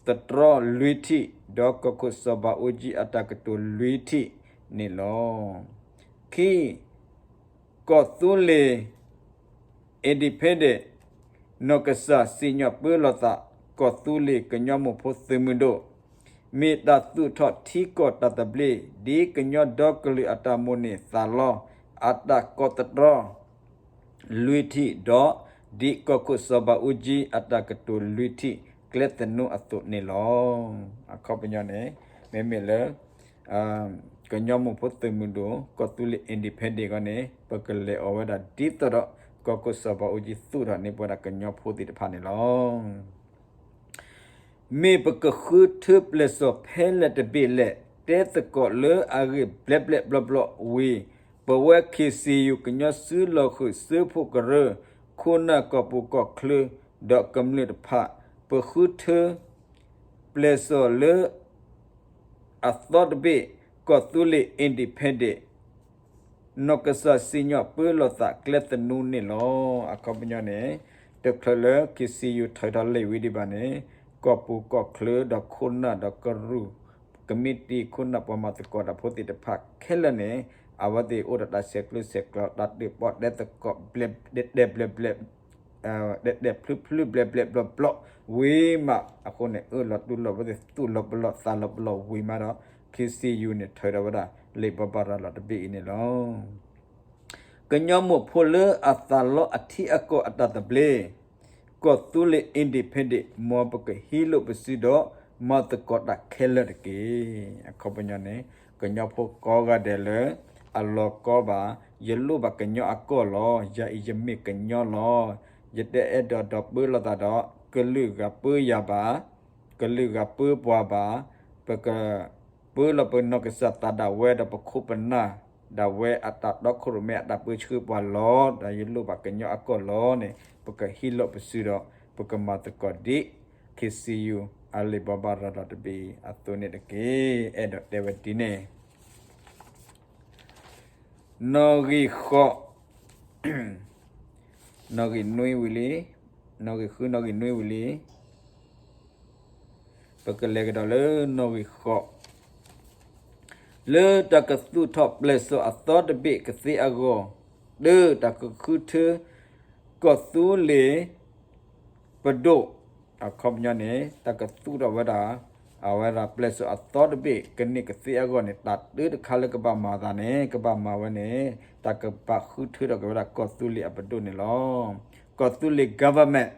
သတြီလွံၢ်ထံၣ် ဒီးကီၢ်ခိၣ်စီၤဘးအူကၠံအတၢ်ကတိၤလွံၢ်ထံၣ်န့ၣ်လီၤ. ခံ, ကီၢ်သူလ့ၤ independent နီၢ်ကစၢ်စံၣ်ညီၣ်ပၢလီၤသး ကီၢ်သူလ့ၤကညီမိၢ်ဖိသုးမုၢ်ဒိၣ် မ့ၢ်တၢ်သူၣ်ထီၣ်ထံကီၢ်တၢ်သဘျ့ ဒ်ကညီဒီကလုာ်အတၢ်မိၣ်န့ၢ်သးလီ အတၢ်ကိးသတြီ လွံၢ်ထံၣ် ဒီး ဒ်ကီၢ်ခိၣ်စီၤဘးအူကၠံအတၢ်ကတိၤလွံၢ်ထံၣ်ကျဲသနူအသိးန့ၣ်လီၤ. အခီပညီန့ၣ် မ့မ့ၢ်လၢ ကညီမိၢ်ဖိသုးမုၢ်ဒိၣ် ကီၢ်သူလ့ၤ independent အဂီၢ်န့ၣ် ပကလဲၤအီၤဝဲဒၣ်ဒ်သိးဒီး ကီၢ်ခိၣ်စီၤဘးအူကၠံသူၣ်ထီၣ်န့ၢ်ပဝဲဒၣ်ကညီဖိသ့ၣ်တဖၣ်န့ၣ်လီၤ. မ့ၢ်ပကဃုထၢပျဲၢ်စီၣ်ဖဲလဲၣ်တဘ့ၣ်လဲၣ် တဲသကိးလၢအဂ့ၢ်ဘျဲးဘျဲးဘျီဘျီဝံၤ ပဝဲ K C U ကညီစုလီၢ်ဃုာ်စၢဖှိၣ်ကရၢ ခိၣ်နၢ်ကီၢ်ပူၤကီၢ်ချၢ ဒီးကမျၢၢ်တဖၣ် ပဃုထၢ ပျဲၢ်စီၣ်လၢ အသီတဘ့ၣ် ကီၢ်သူလ့ၤ independent နီၢ်ကစၢ်စံၣ်ညီၣ်ပၢလီၤသးကျဲသနူန့ၣ်လီၤ. အခီပညီန့ၣ် တချုးလၢ K C U ထုးထီၣ်လံာ်ဝံၤဒံးဘၣ်န့ၣ် ကီၢ်ပူၤကီၢ်ချၢဒီးခိၣ်နၢ်ဒီးကရူၢ် ကမံးတံာ်ခိၣ်နၢ်ပှၤမၤသကိးတၢ်ဖိသ့ၣ်တဖၣ်ခဲလၢာ်န့ၣ် အဝဲသ့ၣ်အိၣ်ဒီးတၢ်ဆဲးကျၢဆဲးကျိး တၢ်တၢၣ်ပီၣ်တဲသကိး တဲတဲဘျဲးဘျဲး တဲတဲဖျုဖျုဘျဲးဘျဲးဘျီဘျီဝံၤမး အဃိန့ၣ် အၢၣ်လီၤတူၢ်လိာ်ဝဲသ့ၣ် သူၣ်လီၤပလီၢ်သးလီၤပလီၢ်ဝံၤမးဒီး K C U န့ၣ် ထုးထီၣ်ဝဲဒၣ် လံာ်ဘိးဘၣ်ရၤလီၤတဘ့ၣ်အံၤန့ၣ်လီၤ. ကညီမိၢ်ဖိလၢအသးလီအထံအကီၢ်အတၢ်သဘျ့ ကီၢ်သူလ့ၤ independent မ်ပကဟံးလိာ်ပစုဒီး မၤသကိးတၢ်ခဲလၢာ်တက့ၢ်. အခီပညီန့ၣ် ကညီဖိကိးဂၤဒဲးလၢ အလီၤကီဘၣ် ယလိၣ်ဘၣ်ကညီအကီၢ်လီၤ. ယၤအံၤယမ့ၢ်ကညီလီၤ. ယတအဲၣ်ဒိးဒီးပၢလီၤသးဒီး ကလုာ်ဂၤပၢယၤဘၣ်, ကလုာ်ဂၤပၢပှၤဘၣ်, ပက ပၢလီၤပနီၢ်ကစၢ်သးဒၣ်ဝဲဒီးပခိၣ်ပနၢ် ဒၣ်ဝဲအတၢ်တီခိၣ်ရိၣ်မဲအတၢ်ပၢဆှၢပှၤလီၤ. ဒီးယလိၣ်ဘၣ်ကညီအကီၢ်လီၤန့ၣ် ပကဟံးလိာ်ပစုဒီး ပကမၤသကိးဒ် K C U အလံာ်ဘိးဘၣ်ရၤလီၤတဘ့ၣ်အသိးန့ၣ်တက့ၢ်. အဲၣ်ဒိးတဲဝဲဒ်န့ၣ် နီၣ်ဂံၢ်ဃိး, နီၣ်ဂံၢ်နွံဝံၤလံ, နီၣ်ဂံၢ်ဃု နီၣ်ဂံၢ်နွံဝံၤလံ. ပကလဲၤကဒီးလၢနီၣ်ဂံၢ်ဃိး, လၢတၢ်ကသူၣ်ထီၣ်ပျဲၢ်စီၣ်အသီတဘ့ၣ်ကသ့အဂီၢ်, တၢ်ကဃုထၢ ကီၢ်သူလ့ၤ ပဒိၣ် အခီပညီန့ၣ် တၢ်ကသူၣ်ထီၣ်ဝဲဒၣ် အဝဲဒၣ်ပျဲၢ်စီၣ်အသီတဘ့ၣ် ကန့ၢ်ကသ့အဂီၢ်န့ၣ် တၢ်တၢတခါလၢကဘၣ်မၤသးန့ၣ် ကဘၣ်မၤဝဲန့ၣ် တၢ်ကဘၣ်ဃုထၢထီၣ်က့ၤဝဲဒၣ်ကီၢ်သူလ့ၤအပဒိၣ်န့ၣ်လီၤ. ကီၢ်သူလ့ၤ government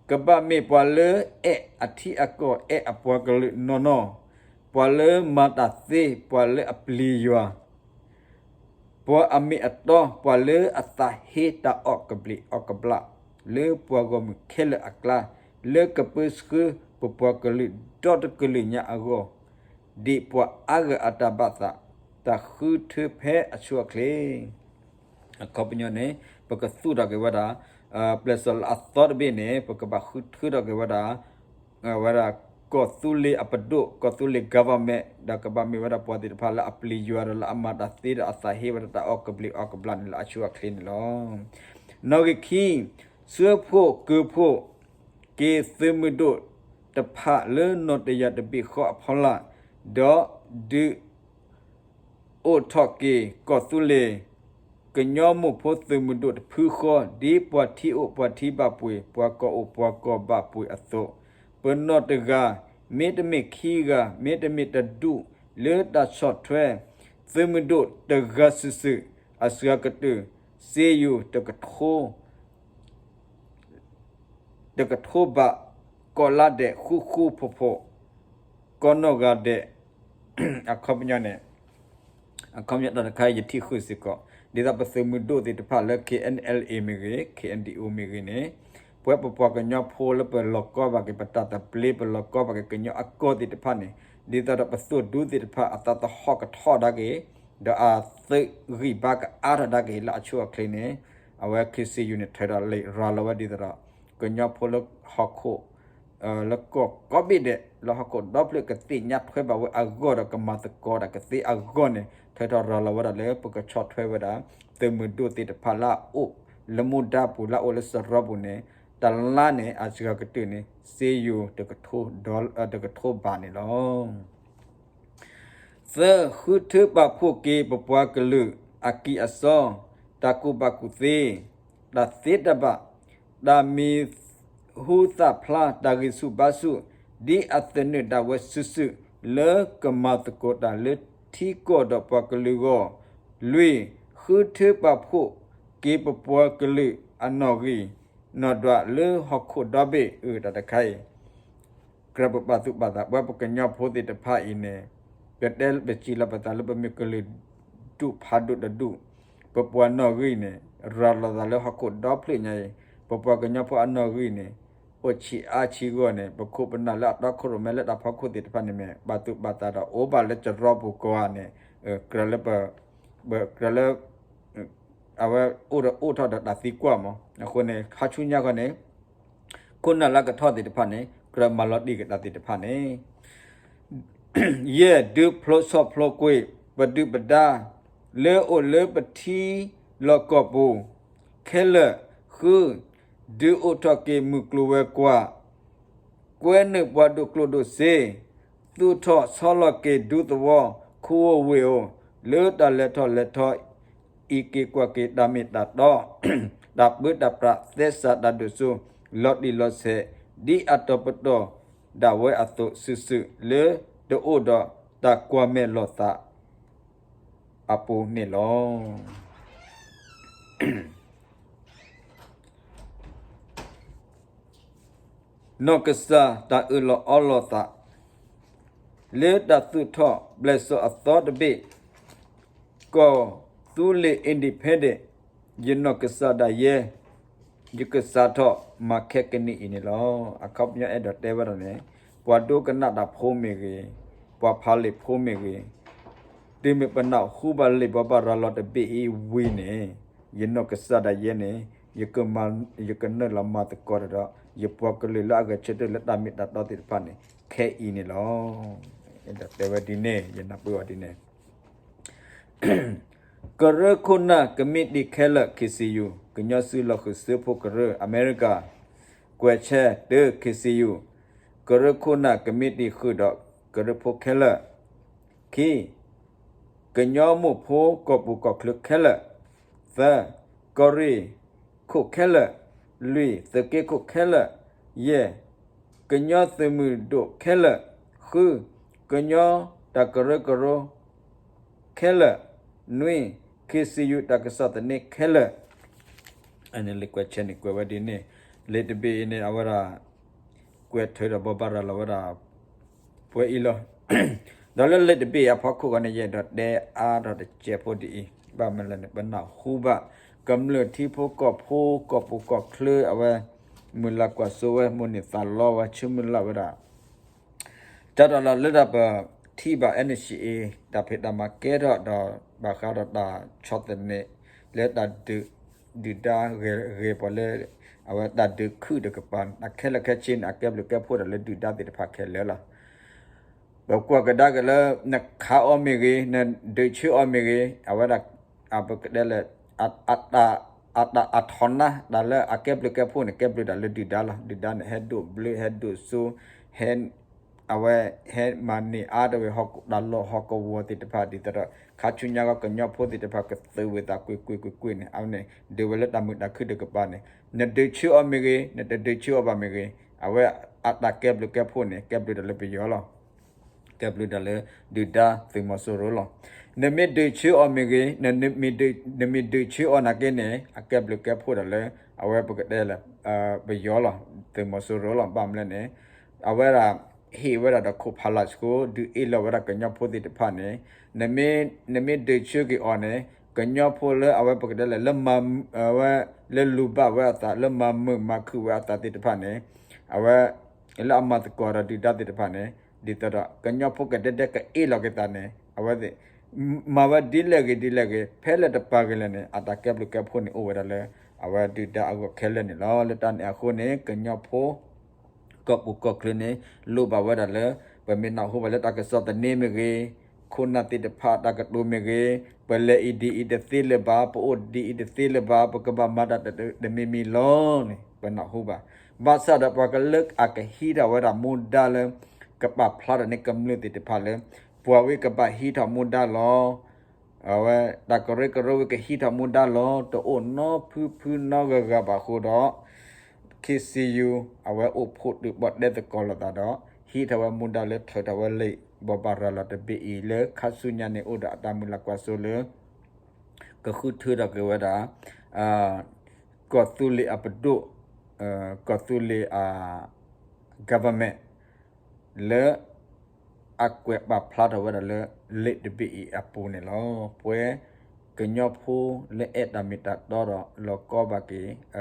ကဘၣ်မ့ၢ်ပှၤလၢအဲၣ်အထံအကီၢ် အဲၣ်အပှၤကလုာ်နီၢ်နီၢ်, ပှၤလၢမၤတၢ်သ့ ပှၤလၢအပျံၤယွၤ ပှၤအမ့ၢ်အတီ ပှၤလၢအသးဟ့တၢ်အီၣ်ကဘျံးအီၣ်ကဘျၣ် လၢပှၤဂီၢ်မုၢ်ခဲလၢာ်အကျါ လၢကပၢဆှၢပပှၤကလုာ်ဒီတကလုာ်ညါအဂီၢ် ဒ်ပှၤအါဂၤအတၢ်ဘၣ်သး တၢ်ဃုထၢဖဲအဆိအချ့ အခီပညီန့ၣ် ပကသူၣ်ထီၣ်က့ၤဝဲဒၣ် ပျဲၢ်စီၣ်လၢအသီတဘ့ၣ်န့ၣ် ပကဘၣ်ဃုထၢထီၣ်က့ၤဝဲဒၣ် ဝဲဒၣ် ကီၢ်သူလ့ၤအပဒိၣ် ကီၢ်သူလ့ၤ government ဒီးကဘၣ်မ့ၢ်ဝဲဒၣ်ပှၤသ့ၣ်တဖၣ်လၢအပျံၤယွၤဒီးလၢအမၤတၢ်သ့ဒီးအသးဟ့ဝဲဒၣ်တၢ်အီၣ်ကဘျံးအီၣ်ကဘျၣ်န့ၣ်လၢအဆိအချ့န့ၣ်လီၤ. နီၣ်ဂံၢ်ခံ, ဆှၢဖှိၣ်ကၢဖှိၣ် က့ၤသုးမုၢ်ဒိၣ်တဖၣ်လၢနီၣ်တယၢ်တဘ့ၣ်ဃီအဖီလာ် ဒီးဒုး အိၣ်ထီၣ်က့ၤ ကီၢ်သူလ့ၤ ကညီမိၢ်ဖိသုးမုၢ်ဒိၣ်တဖုဃီ ဒ်ပှၤထံအိၣ်ပှၤထံဘၣ်ပှ့ၤ ပှၤကီၢ်အိၣ်ပှၤကီၢ်ဘၣ်ပှ့ၤအသိး, ပနီၢ်တဂၤ မ့တမ့ၢ်ခံဂၤ မ့တမ့ၢ်တဒူၣ် လၢတၢ်ဆီၣ်ထွဲ သုးမုၢ်ဒိၣ်တဂၤစုာ်စုာ် အစှၤကတၢၢ် စ့ယိၤ တကထိ တကထိဘး ကီၢ်လါဒဲး ဃူဃူဖိးဖိး ကီၢ်နီၢ်ဂၤဒဲး အခီပညီန့ၣ် အခီပညီတၢ်တခါအံၤယထံၣ်ဃုာ်စ့ၢ်ကီး ဒ်သိးပသုးမုၢ်ဒိၣ်သ့ၣ်တဖၣ်လၢ K N L A မ့ၢ်ဂ့ၤ K N D O မ့ၢ်ဂ့ၤန့ၣ် ပဝဲပပှၤကညီဖိလၢပလီၤကီဘၣ်က့ၤ ပတၢ်သဘျ့ ပလီၤကီဘၣ်က့ၤကညီအကီၢ်သ့ၣ်တဖၣ်န့ၣ် ဒ်သိးဒီးပသုးဒူသ့ၣ်တဖၣ် အသးသဟီၣ်ကထီၣ်ဒါက့ၤ ဒီးအသုးဂံၢ်ဘါကအါထီၣ်ဒါက့ၤလၢအဆိအချ့န့ၣ် အဝဲ ခ့ၣ်စ့ၣ်ယူၣ်န့ၣ် ထုးထီၣ်လံာ်ရၤလီၤဝဲဒ်သိးဒီး ကညီဖိလၢဟီၣ်ခိၣ် လၢကီၢ်ကိးဘ့ၣ်ဒဲး လၢဟီၣ်ခိၣ်ဒီဖျၢၣ်ကသ့ၣ်ညါထွဲဘၣ်ဝဲအဂီၢ်ဒီးကမၤသကိးတၢ်ကသ့အဂီၢ်န့ၣ် ထုးထီၣ်ရၤလီၤဝဲဒၣ်လၢပကဆီၣ်ထွဲဝဲဒၣ် သုးမုၢ်ဒိၣ်သ့ၣ်တဖၣ်လၢအအိၣ်လၢမူဒါပူၤ လၢအအိၣ်လၢစရီပူၤန့ၣ် တလါန့ၣ် အစှၤကတၢၢ်န့ၣ် စ့ယိၤ တကထိဘးန့ၣ်လီၤ. သၢ, ဃုထၢပာ်ဖှိၣ်က့ၤပပှၤကလုာ်အကံၢ်အစီ, တၢ်ကူၣ်ဘၣ်ကူၣ်သ့, တၢ်သ့တၢ်ဘၣ်, တၢ်မံၤဟူသၣ်ဖျါ, တၢ်ဂံၢ်ဆူၣ်ဘါဆူၣ်, ဒ်အသနၢၣ်ဒၣ်ဝဲစုာ်စုာ် လၢကမၤသကိးတၢ်လၢထံကီၢ်ဒီးပှၤကလုာ်အဂီၢ်, လွံၢ်, ဃုထၢပာ်ဖှိၣ်က့ၤပပှၤကလုာ်အနီၣ်ဂံၢ်နီၣ်ဒွးလၢဟီၣ်ခိၣ်ဒီဘ့ၣ် အတၢ်တခါအံၤ ကြၢးပပာ်သူၣ်ပာ်သး ပဝဲပကညီဖိသ့ၣ်တဖၣ်အံၤန့ၣ် ပတဲပစံးလီၤပသးလၢပမ့ၢ်ကလုာ်ဒူၣ်ဖးဒိၣ်တဒူၣ်, ပပှၤနီၣ်ဂံၢ်န့ၣ် ရၤလီၤသးလၢဟီၣ်ခိၣ်ဒီဖျၢၣ်ညါအံၤ, ပပှၤကညီဖိအနီၣ်ဂံၢ်န့ၣ် အိၣ်ဆံးအါဆံးအဂီၢ်န့ၣ် ပခိၣ်ပနၢ်လၢအတီခိၣ်ရိၣ်မဲလၢတၢ်ဖီခိၣ်သ့ၣ်တဖၣ်န့ၣ်မ့ၢ် ပာ်သူၣ်ပာ်သးဒီးအိၣ်ဘၣ်လၢစရီပူၤကိးဂၤန့ၣ် ကြၢးလၢပ ကြၢးလၢ အဝဲအိၣ်ဒီးအိၣ်ထီၣ်ဒီးတၢ်သံကွၢ်မး, အဃိန့ၣ် ခါဆူညါခီန့ၣ် ခိၣ်နၢ်လၢကထီၣ်သ့ၣ်တဖၣ်န့ၣ် ကြၢးမၤလီၤတံၢ်က့ၤတၢ်သ့ၣ်တဖၣ်န့ၣ် ယဲၢ်, ဒုးဖျိးဆီၣ်ဖျိးကွံာ် ပဒုၣ်ပဒါ လၢအိၣ်လၢပထံလီၢ်ကီၢ်ပူၤ ခဲလၢာ်, ဃု, ဒုးအိၣ်ထီၣ်က့ၤမုၢ်ကျိၤဝဲၤကွာ် ကွဲနုာ်ပှၤဒိၣ်ကျိၣ်ဒိၣ်စ့, သူၣ်ထီၣ်ဆီလီၤက့ၤဒူသဝီ ခူဧိၤဝ့ၢ်ဧိၤ လၢတၢ်လဲၤထီၣ်လဲၤထီ အံးက့ၤကွၢ်က့ၤတၢ်မ့ၢ်တၢ်တီ, တၢ်ပၢတၢ်ပြး သဲစးတၢ်ဒိၣ်စိ လီၤတံၢ်လီၤဆဲး ဒ်အတီၤပတီၢ်ဒၣ်ဝဲအသိး စုာ်စုာ်လၢတအိၣ်ဒီးတၢ်ကွၢ်မဲာ်လိာ်သးအပူၤန့ၣ်လီၤ. နီၢ်ကစၢ်တၢ်အၢၣ်လီၤအီလီၤသး လၢတၢ်သူၣ်ထီၣ်ဘျဲၣ်စိအသီတဘ့ၣ် ကီၢ်သူလ့ၤ independent ယနီၢ်ကစၢ်ဒၣ်ယဲ ယကစးထီၣ်မၤခဲကနံၣ်အံၤန့ၣ်လီၤ. အခီပညီအဲၣ်ဒိးတဲဝဲဒၣ်န့ၣ် ပှၤဒိကနၣ်တၢ်ဖိမ့ၢ်ဂ့ၤ, ပှၤဖးလံာ်ဖိမ့ၢ်ဂ့ၤ, တုၤမ့ၢ်ပနၢ်ဟူဘၣ်လံာ်ဘိးဘၣ်ရၤလီၤတဘ့ၣ်အံၤဝံၤန့ၣ် ယနီၢ်ကစၢ်ဒၣ်ယဲန့ၣ် ယကနုာ်လီၤမၤသကိးတၢ်ဒီး ယပှၤကလုာ်လၢအဂဲၤဆၢထၢၣ်လၢတၢ်မ့ၢ်တၢ်တီသ့ၣ်တဖၣ်န့ၣ် ခဲအံၤန့ၣ်လီၤ. အဲၣ်ဒိးတဲဝဲဒ်န့ၣ် ယနၢ်ပၢၢ်အီၤဒ်န့ၣ် ကရၢခိၣ်နၢ်ကမံးတံာ်ခဲလၢာ် K C U ကညီစုလီၢ်ဃုာ်စၢဖှိၣ်ကရၢ အမဲရကၤ ကွဲးဆၢ တၢ K C U ကရၢခိၣ်နၢ်ကမံးတံာ်ဃုာ်ဒီးကရၢဖိခဲလၢာ်, ခံ, ကညီမိၢ်ဖိကီၢ်ပူၤကီၢ်ချၢခဲလၢာ်, သၢ, ကီၢ်ရ့ၣ်ခိၣ်ခဲလၢာ်, လွံၢ်, သုးက့ခိၣ်ခဲလၢာ်, ယဲၢ်, ကညီသုးမုၢ်ဒိၣ်ခဲလၢာ်, ဃု, ကညီတၢ်ကရၢကရိ ခဲလၢာ်, နွံ, K C U တၢ်ကစီၣ်သန့ခဲလၢာ်. အန့ၣ်လံာ်ကွဲးဆၢန့ၣ် ကွဲးဝဲဒ်န့ၣ်, လံာ်တဘ့ၣ်အံၤန့ၣ် အဝဲဒၣ် ကွဲးထွဲဒီးဘိးဘၣ်ရၤလီၤဝဲဒၣ် ပှဲၤအံၤလီၤ. ဒီးလၢလံာ်တဘ့ၣ်အဖီခိၣ်ဃီန့ၣ် ယအဲၣ်ဒိးတဲအါထီၣ်တစဲးဖိဒ်အံၤ, ဘၣ်မနုၤလဲၣ်န့ၣ် ပနၢ်ဟူဘၣ် ကမျၢၢ်ထံဖိကီၢ်ဖိ ကီၢ်ပူၤကီၢ်ချၢအဝဲ မုၢ်လၢ်ကွၢ်စိဝဲ မိၢ်န့ၢ်သးလီဝဲ ဆၢမုၢ်လၢ်ဝဲဒၣ် တၢ်တလီၤလၢဒၣ်ပထံၣ်ဘၣ် N C A တၢ်ဖံးတၢ်မၤကဲထီၣ်ဒီး ဘၣ်ဃးဒီးတၢ်ဆီၣ်သနံး လၢတၢ်ဒုး ဒုၣ်ဒါဂ့ၤဂ့ၤပှၤလၢ အဝဲတၢ်ဒုးခုၣ်တကပၤ အခဲလၢာ်ခဲဆ့န့ၣ် အကဲဘျုးကဲဖှိၣ်ဒီးလၢဒုၣ်ဒါသ့ၣ်တဖၣ်ခဲလၢာ်လီၤ. ပကွၢ်ကဒါက့ၤလၢ နခးအီၤမ့ၢ်ဂ့ၤ နဒုးဆၢအီၤမ့ၢ်ဂ့ၤ အဝဲဒၣ် ပကတဲလၢ အတၢ်အထီၣ်နါ တၢ်လၢအကဲဘျုးကဲဖှိၣ်န့ၣ် ကဲဘျုးတၢ်လၢဒုၣ်ဒါလီၤ. ဒုၣ်ဒါန့ၣ် ဟဲဒိးဘျၢ ဟဲဒိးစိ ဟဲ အဝဲဟဲမၤန့ၢ်အါတဝဲ ဟီၣ်ခိၣ်တၢ်လီၢ်ဟီၣ်ကဝီၤသ့ၣ်တဖၣ် ဒ်သိးဒီး ခါဆူညါကီး ကညီဖိသ့ၣ်တဖၣ် ကသုးဝဲသးကွ့ၢ်ကွ့ၢ်ကွ့ၢ်ကွ့ၢ်န့ၣ် အဝဲန့ၣ် ဒုးဝဲလၢတၢ်မုာ်တၢ်ခုၣ်တကပၤန့ၣ် နဒုးဆၢအီၤမ့ၢ်ဂ့ၤ နတဒုးဆၢအီၤဘၣ်မ့ၢ်ဂ့ၤ အဝဲအတၢ်ကဲဘျုးကဲဖှိၣ်န့ၣ် ကဲဘျုးတၢ်လၢပယီၤလီၤ. ကဲဘျုးတၢ်လၢ ဒုၣ်ဒါသုးမီၤစိရိၤလီၤ. နမ့ၢ်ဒုးဆၢအီၤမ့ၢ်ဂ့ၤ နမ့ၢ်ဒုးဆၢအီၤနာ်က့န့ၣ် အကဲဘျုးကဲဖှိၣ်တၢ်လၢ အဝဲပကတဲလၢ ပယီၤလီၤ သုးမီၤစိရိၤလီၤ. ဘၣ်မနုၤလဲၣ်န့ၣ် အဝဲဒၣ် ဟ့ၣ်ဝဲဒၣ်ဒီးခိၣ်ဖးလၢ်ဆှိ ဒုးအ့ၣ်လိာ်ဝဲဒၣ်ကညီဖိသ့ၣ်တဖၣ်န့ၣ် နမ့ၢ်ဒုးဆၢက့ၤအီၤန့ၣ် ကညီဖိလၢအဝဲပကတဲလၢ လၢမၤ အဝဲ လၢလူၤဘၣ်ဝဲအသး လၢမၤမုာ်မၤခုၣ်ဝဲအသးသ့ၣ်တဖၣ်န့ၣ် အဝဲ လၢအမၤသကိးဒီးဒုၣ်ဒါသ့ၣ်တဖၣ်န့ၣ် ဒ်သိးဒီး ကညီဖိကဒဲဒဲကအ့ၣ်လိာ်က့ၤသးန့ၣ် အဝဲသ့ၣ် မၤဝဲဒ်လဲၣ်ဂ့ၤဒ်လဲၣ်ဂ့ၤ ဖဲလဲၣ်တပၤဂ့ၤလဲၣ်န့ၣ် အတၢ်ကဲဘျုးကဲဖှိၣ်န့ၣ်အိၣ်ဝဲဒၣ်လၢ အဝဲဒုၣ်ဒါအဂီၢ်ခဲလၢာ်န့ၣ်လီၤ. လၢတၢ်န့ၣ်အဃိန့ၣ် ကညီဖိ ကီၢ်ပူၤကီၢ်ချၢန့ၣ် လိၣ်ဘၣ်ဝဲဒၣ်လၢ ပမ့ၢ်နၢ်ဟူဘၣ်လၢတၢ်ကစီၣ်သန့မ့ၢ်ဂ့ၤ, ခိၣ်နၢ်သ့ၣ်တဖၣ်တၢ်ကတိၤမ့ၢ်ဂ့ၤ, ပလဲၤအံၤဒ်အံၤတသ့လၢၤဘၣ်, ပအိၣ်ဒ်အံၤတသ့လၢၤဘၣ်, ပကဘၣ်မၤတၢ်တမံၤမံၤလီၤန့ၣ် ပနၢ်ဟူဘၣ်. ဘၣ်ဆၣ်ဒီးပှၤကလၢအကဟံးထီၣ်ဝဲဒၣ်မူဒါလၢ ကပာ်ဖျါထီၣ်န့ၢ်ကမျၢၢ်သ့ၣ်တဖၣ်လၢ ပှၤဝဲကဘၣ်ဟံးထီၣ်မူဒါလီၤ. အဝဲတၢ်ကရၢကရိဝဲကဟံးထီၣ်မူဒါလီၤ. တအိၣ်နီဖုဖုနီဂၤဂၤဘၣ်အဃိဒီး ခ့စံယူ အဝဲအိၣ်ဖှိၣ်တုၤဘီၣ်တဲသကိးလိာ်သးဒီး ဟံးထီၣ်ဝဲမူဒါလၢထုးထီၣ်ဝဲလံာ်ဘိးဘၣ်ရၤလီၤတဘ့ၣ်အံၤ လၢခါဆူညါန့ၣ် အိၣ်ဒီးအတၢ်မုၢ်လၢ်ကွၢ်စိလၢ ကဃုထၢထီၣ်က့ၤဝဲဒၣ် ကီၢ်သူလ့ၤအပဒိၣ်, ကီၢ်သူလ့ၤအ government လၢ အကွဲးပာ်ဖျါထီၣ်ဝဲဒၣ်လၢ လံာ်တဘ့ၣ်အံၤအပူၤန့ၣ်လီၤ. ပှၤကညီဖိလၢအဲၣ်တၢ်မ့ၢ်တၢ်တီဒီး လီၤကီဘၣ်က့ၤ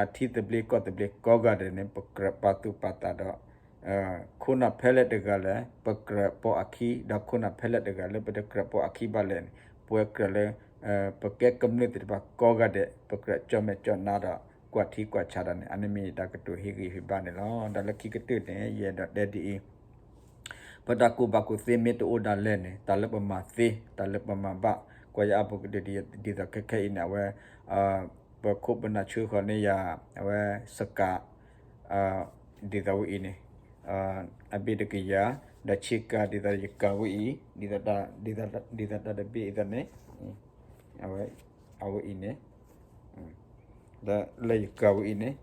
အထံသဘျ့ကီၢ်သဘျ့ကိးဂၤဒဲးန့ၣ် ပကြၢးပာ်သူၣ်ပာ်သးဒီး ခိၣ်နၢ်ဖဲလဲၣ်တဂၤလဲၣ် ပကြၢးပိာ်အခံ, ဒီးခိၣ်နၢ်ဖဲလဲၣ်တဂၤလၢပတကြၢးပိာ်အခံဘၣ်လဲၣ်န့ၣ် ပှၤကြၢးလၢ ပကဲကမျၢၢ်သ့ၣ်တဖၣ်ကိးဂၤဒဲး ပကြၢးကၠီၣ်မဲာ်ကၠီၣ်နါဒီး ကွၢ်ထံကွၢ်ဆးတၢ်န့ၣ် အန့ၣ်မ့ၢ်ယတၢ်ကတိၤဟ့ၣ်ဂံၢ်ဟ့ၣ်ဘါန့ၣ်လီၤ. ဒီးလၢခံကတၢၢ်န့ၣ် ယအဲၣ်ဒိးတဲဒ်အံၤ ပတၢ်ကူၣ်ဘၣ်ကူၣ်သ့မ့ၢ်တအိၣ်ဒၣ်လဲာ်န့ၣ် တၢ်လၢပမၤသ့ တၢ်လၢပမၤဘၣ် ကွၢ်ယအါပူၤကတၢၢ် ဒ်သိးခဲခဲအံၤန့ၣ် အဝဲ ပခိၣ်ပနၢ်ဆှၢဃီၤန့ၢ်ယၤ အဝဲစကၤ ဒ်သိးဝဲအံၤန့ၣ် အဘ့ၣ်တကယၤ ဒီးဆ့ကၤဒ်သိးယကၤဝဲအံၤ ဒ်သိးတၢ်တဘ့ၣ်အံၤသိးန့ၣ် အဝဲ အဝဲအံၤန့ၣ် ဒီးလၢယကၤဝဲအံၤန့ၣ်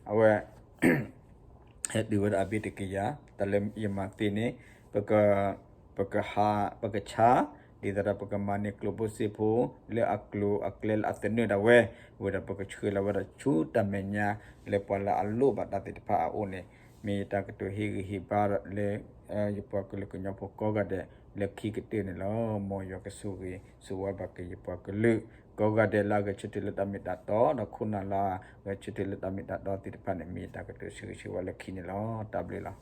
အဝဲ ဟဲတုၤဝဲဒၣ်အဘ့ၣ်တကယၤ တၢ်လၢယမၤသ့န့ၣ် ပက ပကဟး ပကဆါ ဒ်သိးဒီးပကမၤန့ၢ်ကျိၣ်ဖိစ့ဖိ လၢအကျိၤအကျဲလၢအသနၢၣ်ဒၣ်ဝဲ ဝံၤဒီးပကဆှၢလီၤဝဲဒၣ်ဆူတၢ်မဲာ်ညါ လၢပှၤလၢအလိၣ်ဘၣ်တၢ်သ့ၣ်တဖၣ်အအိၣ်န့ၣ် မ့ၢ်ယတၢ်ကတိၤဟ့ၣ်ဂံၢ်ဟ့ၣ်ဘါလၢ ယပှၤကလုာ်ကညီဖိကိးဂၤဒဲး လၢခံကတၢၢ်န့ၣ်လီၤ. မ်ယွၤကဆိၣ်ဂ့ၤဆိၣ်ဝါဘၣ်က့ၤယပှၤကလုာ် ကိးဂၤဒဲးလၢအဂဲၤဆၢထၢၣ်လၢတၢ်မ့ၢ်တၢ်တီ ဒီးခိၣ်နၢ်လၢအဂဲၤဆၢထၢၣ်လၢတၢ်မ့ၢ်တၢ်တီသ့ၣ်တဖၣ်န့ၣ် မ့ၢ်ယတၢ်ကတိၤဆၢဂ့ၤဆၢဝါလၢခံန့ၣ်လီၤ. တၢ်ဘျုးလီၤ.